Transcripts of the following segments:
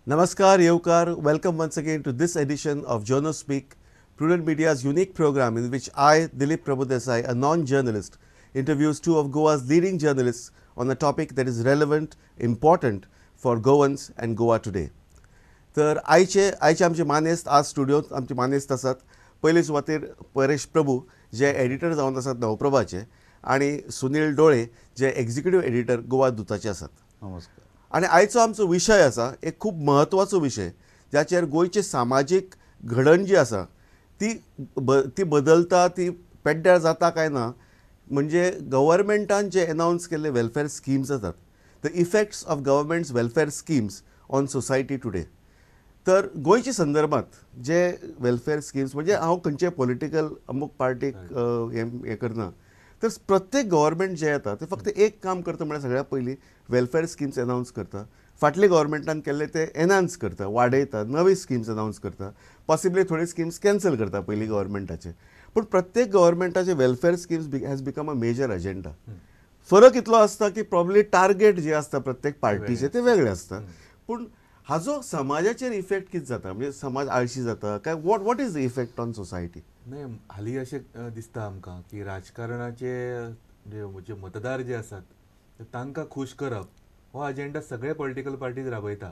Namaskar, Yevkar. Welcome once again to this edition of Journo Speak, Prudent Media's unique program in which I, Dilip Prabhudesai, a non-journalist, interviews two of Goa's leading journalists on a topic that is relevant, important for Goans and Goa today. तर आयचे आयचे आमचे मानेस्त आज स्टुडियोत आमचे मानेस्त आसात. पयले सुवातेर परेश प्रभू, जे एडिटर जावन आसात नवप्रभाचे, आनी सुनील डोळे, जे एक्झिक्युटीव एडिटर गोवा दुताचे आसात. नमस्कार. आनी आयचो आमचो विशय आसा एक खूब म्हत्वाचो विशय, जाचेर गोंयची सामाजीक घडण जी आसा ती बदलता, ती पेड्ड्यार जाता काय ना, म्हणजे गव्हर्मेंटान जे एनावन्स केल्ले वेलफेअर स्किम्स आसात, the effects of government's welfare schemes on society today. तर गोंयच्या संदर्भात जे वेलफेअर स्किम्स, म्हणजे हांव खंयचे पॉलिटिकल अमूक पार्टीक हें करना, तर प्रत्येक गव्हर्मेंट जे येता ते फक्त एक काम करता, म्हळ्यार सगळ्या पयलीं वेलफेअर स्किम्स एनावन्स करता. फाटले गव्हर्मेंटान केल्ले ते एनहान्स करता, वाडयता, नवी स्किम्स एनावन्स करता, पॉसिबली थोडी स्किम्स कॅन्सल करता पयलीं गव्हर्मेंटाचे. पूण प्रत्येक गव्हर्मेंटाचे welfare schemes has become a major agenda. फरक इतलो आसता की प्रॉब्ली टार्गेट जे आसता प्रत्येक पार्टीचे ते वेगळे आसता, पूण हाजो समाजाचेर इफेक्ट कितें जाता, म्हणजे समाज आळशी जाता काय, what is the effect on society? न्हय, हालीं अशें दिसता आमकां की राजकारणाचे जे मतदार जे आसात तांकां खूश करप हो अजेंडा सगळे पॉलिटिकल पार्टीज राबयता.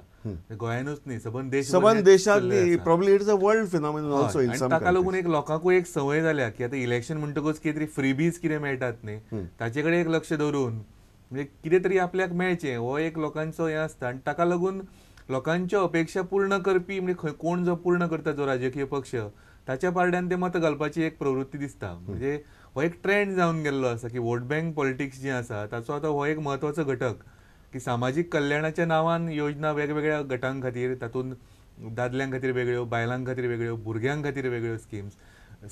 गोंयानूच न्ही, सबंद देश, सबंद देशांत. Probably it's a world phenomenon also in some. ताका लागून एक लोकांकूय एक संवय जाल्या की आतां इलेक्शन म्हणटकूच कितें तरी फ्रीबीज कितें मेळटात न्ही, ताचे कडेन एक लक्ष दवरून म्हणजे कितें तरी आपल्याक मेळचें हो एक लोकांचो हें आसता. आनी ताका लागून लोकांच्यो अपेक्षा पूर्ण करपी म्हणजे खंय कोण जो पूर्ण करता जो राजकीय पक्ष ताच्या पारड्यान ते मत घालपाची एक प्रवृत्ती दिसता. म्हणजे हो एक ट्रेंड जावन गेल्लो आसा की वोट बँक पॉलिटिक्स जी आसा ताचो आतां हो एक म्हत्वाचो घटक की सामाजीक कल्याणाच्या नांवान योजना वेगवेगळ्या गटां खातीर, तातूंत दादल्यां खातीर वेगळ्यो, बायलां खातीर वेगळ्यो, भुरग्यां खातीर वेगळ्यो स्किम्स,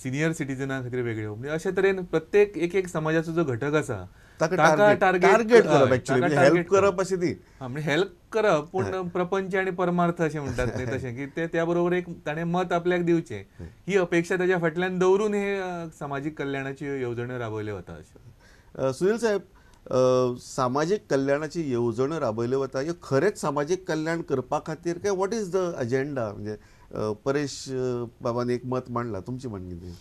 सिनियर सिटीजनां खातीर वेगळ्यो, म्हणजे अशे तरेन प्रत्येक एक एक समाजाचो जो घटक आसा ताका टार्गेट करप, हेल्प करप अशें न्ही, म्हणजे हेल्प करप पूण प्रपंच आनी परमार्थ अशें म्हणटात न्ही तशें की ते त्या बरोबर एक ताणें मत आपल्याक दिवचें ही अपेक्षा ताच्या फाटल्यान दवरून हे सामाजीक कल्याणाची येवजण्यो राबयल्यो वता. अशें सुनील साहेब, सामाजीक कल्याणाची येवजण्यो राबयल्यो वता, ह्यो खरेंच सामाजीक कल्याण करपा खातीर काय what is the agenda? म्हणजे परेश बाबान एक मत मांडलां, तुमचें म्हणणें कितें?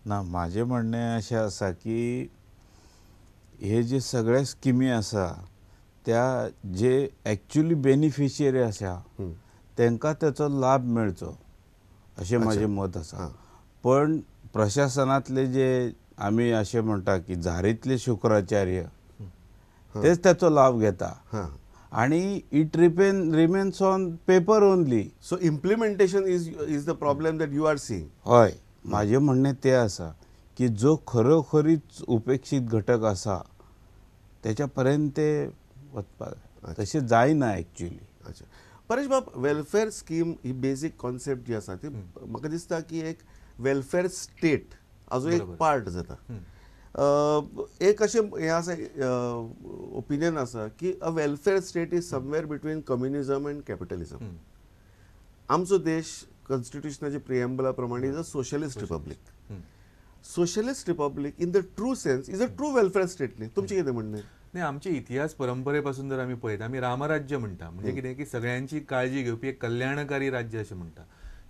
ना, म्हाजें म्हणणें अशें आसा की हे जे सगळे स्किमी आसा त्या जे एक्चुअली बेनिफिशियरी आसा तांकां तेचो लाभ मेळचो अशें म्हाजें मत आसा. पण प्रशासनांतले जे आमी अशें म्हणटा की झारीतले शुक्राचार्य तेच तेचो लाभ घेता आनी it remains on paper only. So implementation is the problem that you are seeing. हय, म्हाजें म्हणणें तें आसा की जो खरोखरीच उपेक्षीत घटक आसा तेच्या पर्यंत ते वचपाक जाय, तशें जायना एक्चुअली. अच्छा परेश बाब, वेलफेअर स्कीम ही बेजीक कॉन्सेप्ट जी आसा ती म्हाका दिसता की एक वेलफेअर स्टेट हाजो एक पार्ट जाता. एक अशें हें आसा, ओपिनियन आसा की a welfare state is somewhere between communism and capitalism. आमचो देश कॉन्स्टिट्युशनाच्या प्रिएम्बला प्रमाणे is a socialist republic. Socialist republic in the true sense is a true welfare state न्ही, तुमचें कितें म्हणणें? न्ही, आमचे इतिहास परंपरे पासून जर आमी पळयत, आमी रामराज्य म्हणटा, म्हणजे कितें की सगळ्यांची काळजी घेवपी एक कल्याणकारी राज्य अशें म्हणटा.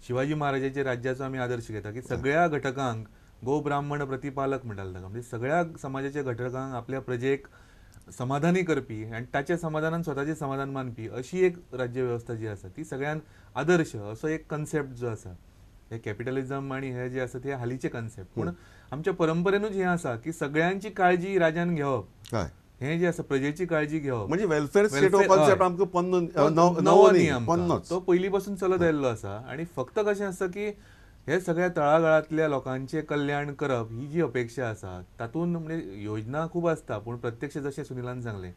शिवाजी महाराजाच्या राज्याचो आमी आदर्श घेता की सगळ्या घटकांक गो ब्राह्मण प्रतिपालक म्हणटाले ताका, म्हणजे सगळ्या समाजाच्या घटकांक आपल्या प्रजेक समाधानी करपी आनी ताच्या समाधानान स्वताचें समाधान मानपी अशी एक राज्य वेवस्था जी आसा ती सगळ्यान आदर्श असो एक कन्सेप्ट जो आसा. हे कॅपिटलिझम आनी हे जे आसा ते हालींचे कन्सेप्ट, पूण आमच्या परंपरेनूच हें आसा की सगळ्यांची काळजी राजान घेवप, हें जें आसा प्रजेची काळजी घेवप, म्हणजे वेलफेअर स्टेट हो कॉन्सेप्ट आमकां नवो न्ही, तो पयलीं पासून चलत आयिल्लो आसा. आनी फक्त कशें आसता की हे सगळ्या तळागाळांतल्या लोकांचें कल्याण करप ही जी अपेक्षा आसा तातूंत म्हणजे योजना खूब आसता, पूण प्रत्यक्ष जशें सुनिलान सांगलें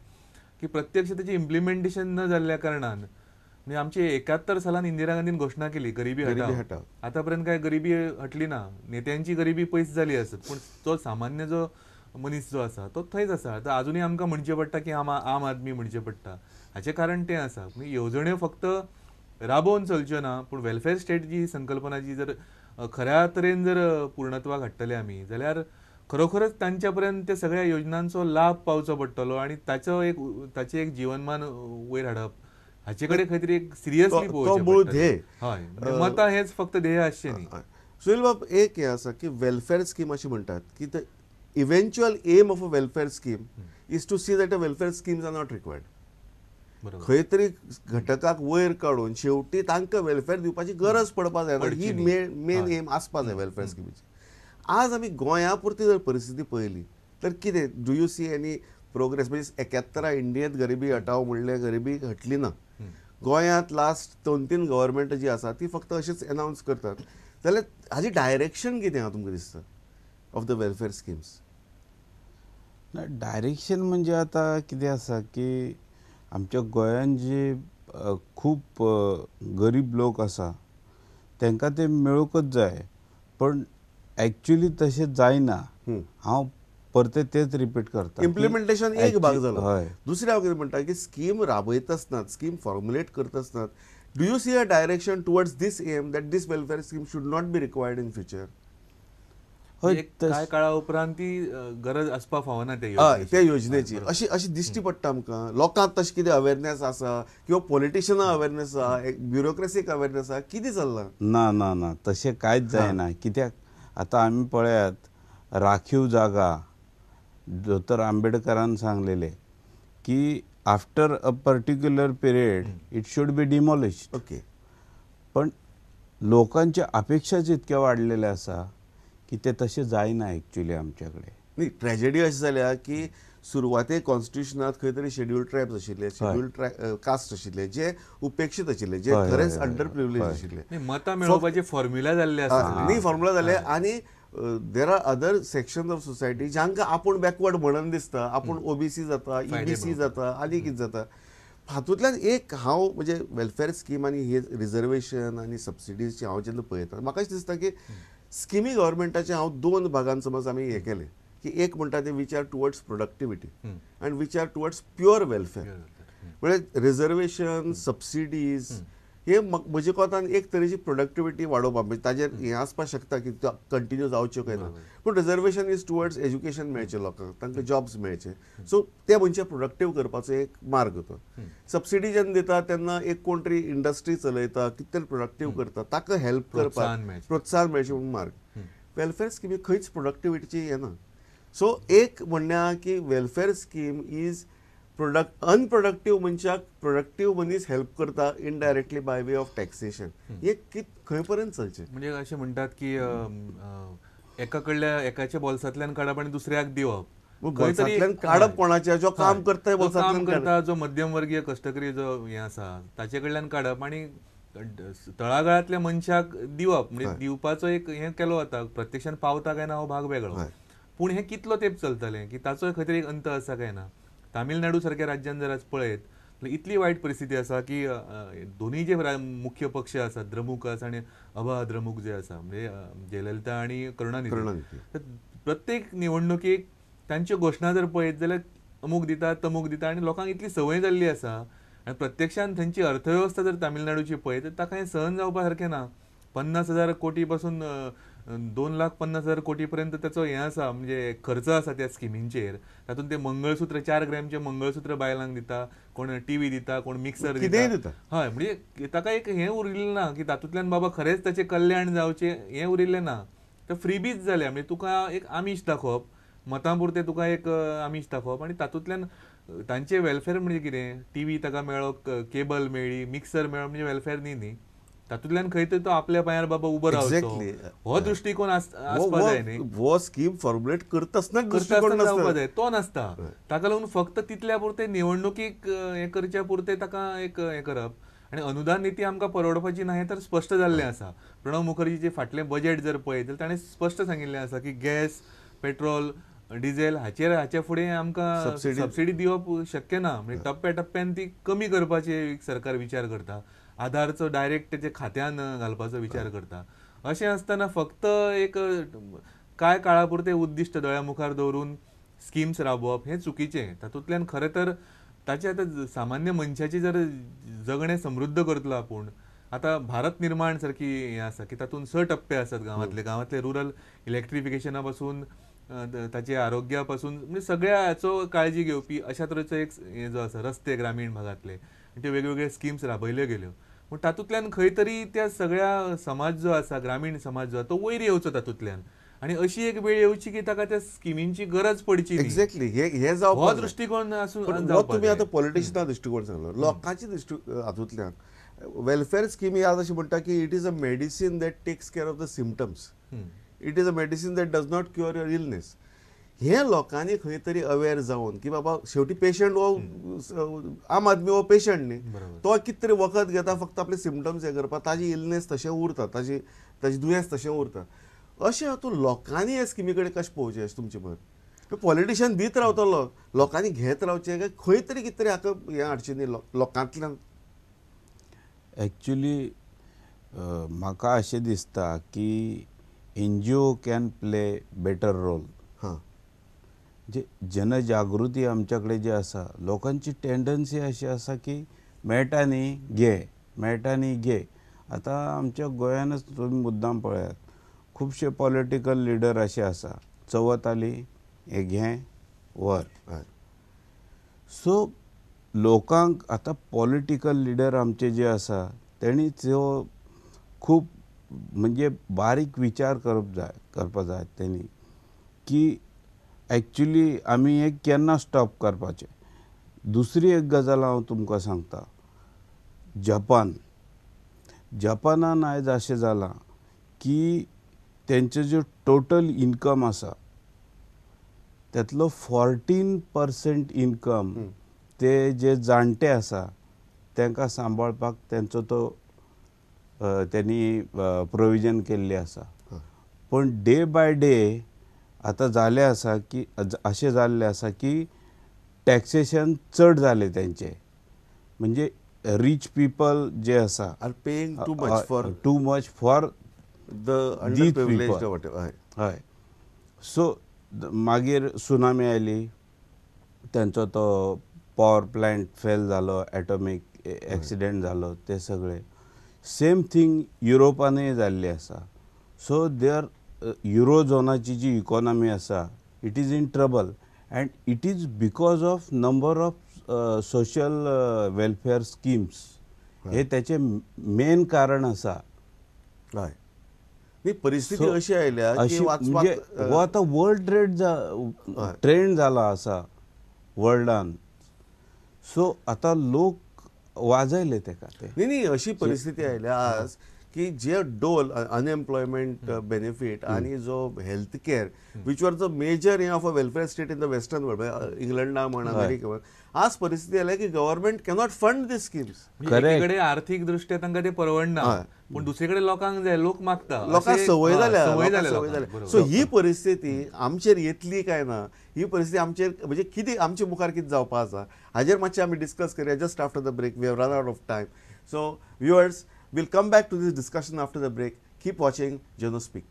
की प्रत्यक्ष तेचें इम्प्लिमेंटेशन न जाल्ल्या कारणान, म्हणजे आमचे 71 सालान इंदिरा गांधीन घोशणा केली गरिबी हटाव, आतां पर्यंत काय गरिबी हटली ना, नेत्यांची गरिबी पयस जाली आसत पूण तो सामान्य जो मनीस जो आसा तो थंयच आसा. आतां आजुनूय आमकां म्हणचें पडटा की आम आदमी म्हणचें पडटा, हाचें कारण तें आसा. येवजण्यो फक्त राबोवन चलच्यो ना, पूण वेलफेअर स्टेट जी संकल्पना जी जर खऱ्या तरेन जर पूर्णत्वाक हाडटले आमी जाल्यार खरोखरच तांच्या पर्यंत ते सगळ्या योजनांचो लाभ पावचो पडटलो आनी ताचो एक ताचें एक जीवनमान वयर हाडप हाचे कडेन खंय तरी एक सिरियसली पळोवचें मूळ ध्येय. हय, मतां हेच फक्त ध्येय आसचें न्ही. सुनील बाब, एक हें आसा की वेलफेअर स्कीम अशें म्हणटात की the eventual aim of a welfare scheme is to see that a welfare schemes are not required. खंय तरी घटकाक वयर काडून शेवटी तांकां वेलफेअर दिवपाची गरज पडपा जायना, ही मेन एम आसपा जाय वेलफेअर स्किमीची. आज आमी गोंया पुरती जर परिस्थिती पळयली तर कितें, do you see any progress? म्हणजे 71 इंडियेंत गरिबी हटाव म्हणलें, गरिबी हटली ना. गोंयांत लास्ट 2-3 गव्हर्मेंट जी आसा ती फक्त अशेंच एनावन्स करतात. जाल्यार हाजी डायरेक्शन कितें आहा तुमकां दिसता ऑफ the welfare schemes? ना, डायरेक्शन म्हणजे आतां कितें आसा की आमच्या गोंयांत जे खूब गरीब लोक आसा तांकां ते मेळूंकच जाय, पण एक्चुली तशें जायना. हांव परते तेच रिपीट करता, इम्प्लिमेंटेशन एक भाग जालो. दुसरें हांव कितें म्हणटा की स्कीम राबयतासतना, स्कीम फॉर्मुलेट करतासतना, do you see a direction towards this aim that this welfare scheme should not be required in future? कांय काळा उपरांत ती गरज आसपा फावना त्या योजनेची, अशी अशी दिश्टी पडटा आमकां. लोकांक तशें कितें अवेरनेस आसा किंवा पॉलिटिशनां अवेरनेस आसा, ब्युरोक्रेसीक अवेरनेस आसा, कितें चल्लां? ना ना ना, तशें कांयच जायना. कित्याक आतां आमी पळयात, राखीव जागा दोतोर आंबेडकरान सांगलेले की after a particular period it should be demolished. Okay, पण लोकांच्या अपेक्षाच इतक्या वाडलेले आसा की ते तशें जायना एक्चुली आमच्याकडे. न्ही, ट्रेजेडी अशी जाल्या की सुरवातेक कॉन्स्टिट्युशनात खंय तरी शेड्युल्ड ट्रायब्स आशिल्ले, शेड्युल्ड कास्ट आशिल्ले, जे उपेक्षीत आशिल्ले, जे खरेंच अंडर प्रिविलेज आशिल्ले. मतां मेळोवपाचे फॉर्म्युला जाल्ले आसा. न्ही, फॉर्म्युला जाले. आनी there are other section of society जांकां आपूण बॅकवर्ड म्हणून दिसता, आपूण ओबीसी जाता, ईबीसी जाता, आनी कितें जाता. हातूंतल्यान एक हांव म्हणजे वेलफेअर स्कीम आनी हे रिजर्वेशन आनी सबसिडीज हांव जेन्ना पळयता म्हाका अशें दिसता की स्किमी गव्हर्मेंटाचे हांव दोन भागान समज आमी हें केलें की एक म्हणटा ते विचार टुवर्ड्स प्रोडक्टिविटी आनी विचार टुवर्ड्स प्युअर वेलफेअर. म्हणजे रिजर्वेशन, सबसिडीज हे म्हजे कोतान एक तरेची प्रोडक्टिविटी वाडोवपाक, म्हणजे ताजेर हें आसपाक शकता की कंटिन्यू जावच्यो काय ना, पूण रिजर्वेशन is towards education मेळचें लोकांक, तांकां जॉब्स मेळचे, सो ते मनशां प्रोडक्टीव करपाचो एक मार्ग तो. सबसिडी जेन्ना दिता तेन्ना एक कोण तरी इंडस्ट्री चलयता, कितें तरी प्रोडक्टीव करता, ताका हेल्प करपाक प्रोत्साहन मेळचें म्हणून मार्ग. वेलफेअर स्किमी खंयच प्रोडक्टिविटीची येना. सो एक म्हणणें आहा की welfare scheme is unproductive मनशाक प्रोडक्टीव मनीस हेल्प करता indirectly by way of taxation. हे खंय पर्यंत चलचें? म्हणजे अशें म्हणटात की एका कडल्या एकाच्या बोल्सांतल्यान काडप आनी दुसऱ्याक दिवप. बोल्सांतल्यान काडप कोणाच्या? जो काम करता, काम करता, जो मध्यम वर्गीय कश्टकरी जो हें आसा ताचे कडल्यान काडप आनी तळागाळांतल्या मनशाक दिवप. म्हणजे दिवपाचो एक हें केलो वता, प्रत्यक्षान पावता काय ना हो भाग वेगळो, पूण हें कितलो तेंप चलतलें की ताचो खंय तरी एक अंत आसा काय ना. तामिळनाडू सारक्या राज्यान जर आज पळयत जाल्यार इतली वायट परिस्थिती आसा की दोनूय जे मुख्य पक्ष आसात, द्रमुक आसा आनी अभा द्रमुक जे आसा, म्हणजे जयललिता आनी करुणानिधी, तर प्रत्येक निवडणुकेक तांच्यो घोशणा जर पळयत जाल्यार अमूक दिता तमूक दिता आनी लोकांक इतली संवय जाल्ली आसा. आनी प्रत्यक्षान थंयची अर्थवेवस्था जर तामिळनाडूची पळयत तर ताका हें सहन जावपा सारकें ना. 50,000 कोटी पासून 2,50,000 कोटी पर्यंत ताचो हें आसा, म्हणजे खर्च आसा त्या स्किमींचेर. तातूंत ते मंगळसूत्र, 4 ग्रॅमचें मंगळसूत्र बायलांक दिता, कोण टीव्ही दिता, कोण मिक्सर दिता. हय, म्हणजे ताका एक हें उरिल्लें ना की तातूंतल्यान बाबा खरेंच ताचें कल्याण जावचें हें उरिल्लें ना. तर फ्रीबीज जाल्या, म्हणजे तुका एक आमीश दाखोवप, मतां पुरतें तुका एक आमीश दाखोवप आनी तातूंतल्यान तांचें वेलफेअर म्हणजे कितें, टीव्ही ताका मेळ्ळो, केबल मेळ्ळी, मिक्सर मेळ्ळो, म्हणजे वेलफेअर न्ही न्ही. तातूंतल्यान खंय तरी तो आपल्या पांयार बाबा उबो रावचो हो दृश्टिकोन आसपा जाय न्ही. हो स्कीम फॉर्मुलेट करतासना जावपा जाय, तो नासता. ताका लागून फक्त तितल्या पुरतें निवडणुकीक हें करच्या पुरतें ताका एक हें करप. आनी अनुदान नीती आमकां परवडपाची ना हें तर स्पश्ट जाल्लें आसा. प्रणव मुखर्जीचें फाटलें बजेट जर पळयत जाल्यार ताणें स्पश्ट सांगिल्लें आसा की गॅस, पेट्रोल, डिझेल हाचेर हाचे फुडें आमकां सबसिडी दिवप शक्य ना. म्हणजे टप्प्या टप्प्यान ती कमी करपाची सरकार विचार करता, आधारचो डायरेक्ट तेच्या खात्यान घालपाचो विचार करता. अशें आसतना फक्त एक कांय काळा पुरतें उद्दिश्ट दोळ्या मुखार दवरून स्किम्स राबोवप हें चुकीचें. तातूंतल्यान खरें तर ताचें आतां सामान्य मनशाची जर जगणें समृद्ध करतलो आपूण, आतां भारत निर्माण सारकी हें आसा की तातूंत 6 टप्पे आसात. गांवांतले गांवांतले रुरल इलेक्ट्रिफिकेशना पासून ताचे आरोग्या पासून म्हणजे सगळ्या हाचो काळजी घेवपी अशा तरेचो एक हें जो आसा, रस्ते ग्रामीण भागांतले, आनी त्यो वेगवेगळे स्किम्स राबयल्यो गेल्यो, पूण तातूंतल्यान खंय तरी त्या सगळ्या समाज जो आसा, ग्रामीण समाज जो आसा तो वयर येवचो तातूंतल्यान, आनी अशी एक वेळ येवची की ताका त्या स्किमींची गरज पडची. एक्झॅक्टली, हे जावपा हो दृश्टिकोन आसून तुमी आतां पॉलिटिशियना दृश्टिकोन सांगलो, लोकांची दृश्टी हातूंतल्यान वेलफेअर स्किमी आज अशें म्हणटा की it is a medicine that takes care of the symptoms, it is a medicine that does not cure your illness. हे लोकांनी खंय तरी अवेर जावन की बाबा शेवटी पेशंट हो आम आदमी हो पेशंट न्ही, तो कितें तरी वखद घेता फक्त आपले सिमटम्स हे करपाक, ताजी इलनेस तशें उरता, ताजी ताजें दुयेंस तशें उरता. अशें हातूंत लोकांनी हे स्किमी कडेन कशें पळोवचें अशें तुमचें मत? पॉलिटिशियन दीत रावतलो, लोकांनी घेत रावचें काय खंय तरी कितें तरी हाका हें हाडचें न्ही लोकांतल्यान? एक्चुली म्हाका अशें दिसता की NGO can play better role. हां, जे जनजागृती आमच्या कडेन जी आसा, लोकांची टेंडन्सी अशी आसा की मेळटा न्ही घे, मेळटा न्ही घे. आतां आमच्या गोंयानच तुमी मुद्दाम पळयात, खुबशे पॉलिटिकल लिडर अशे आसा, चवथ आली हे घे व्हर. सो लोकांक आतां पॉलिटिकल लिडर आमचे जे आसा तेणी त्यो खूब म्हणजे बारीक विचार करप जाय, करपा जाय तेणी की एक्चुली आमी हे केन्ना स्टॉप करपाचें. दुसरी एक गजाल हांव तुमकां सांगता, जपान, जपानान आयज अशें जालां की तेंचो जो टोटल इनकम आसा त्यातलो 14% इनकम ते जे जाणटे आसा तांकां सांबाळपाक तेंचो तो तेणी प्रोविजन केल्लें आसा. पण डे बाय डे आतां जालें आसा की अशें जाल्लें आसा की टॅक्सेशन चड जालें तेंचें, म्हणजे रीच पिपल जे आसा are paying too much for too much for the underprivileged. हय, सो मागीर सुनामी आयली, तेंचो तो पॉवर प्लांट फेल जालो, एटॉमीक एक्सिडेंट जालो, ते सगळे. सेम थींग युरोपानूय जाल्ली आसा. सो there युरोझोनाची जी इकॉनॉमी आसा it is in trouble and it is because of number of social welfare schemes. हे त्याचे मेन कारण आसा. हय, परिस्थिती अशी आयल्या की म्हणजे हो आतां वर्ल्ड ट्रेड ट्रेंड जाला आसा वर्ल्डान. सो आतां लोक वाजयले तेका ते. न्ही न्ही, अशी परिस्थिती आयल्या आज की जे डोल अनएम्प्लॉयमेंट बेनिफीट आनी जो health care which were the major of a welfare state in the western world, इंग्लंडा म्हण अमेरिका म्हण, आज परिस्थिती आयल्या की government cannot fund these schemes. एकीकडे आर्थीक दृष्ट्या तांकां ते परवडना, पूण दुसरे कडेन लोकांक जाय, लोक मागता, लोकांक संवय जाल्या, संवय जाल्या. सो ही परिस्थिती आमचेर येतली काय ना, ही परिस्थिती आमचेर म्हणजे कितें आमचे मुखार कितें जावपा आसा हाजेर मातशें आमी डिस्कस करया just after the break. We have run out of time. So viewers, we'll come back to this discussion after the break. Keep watching Jano Speak.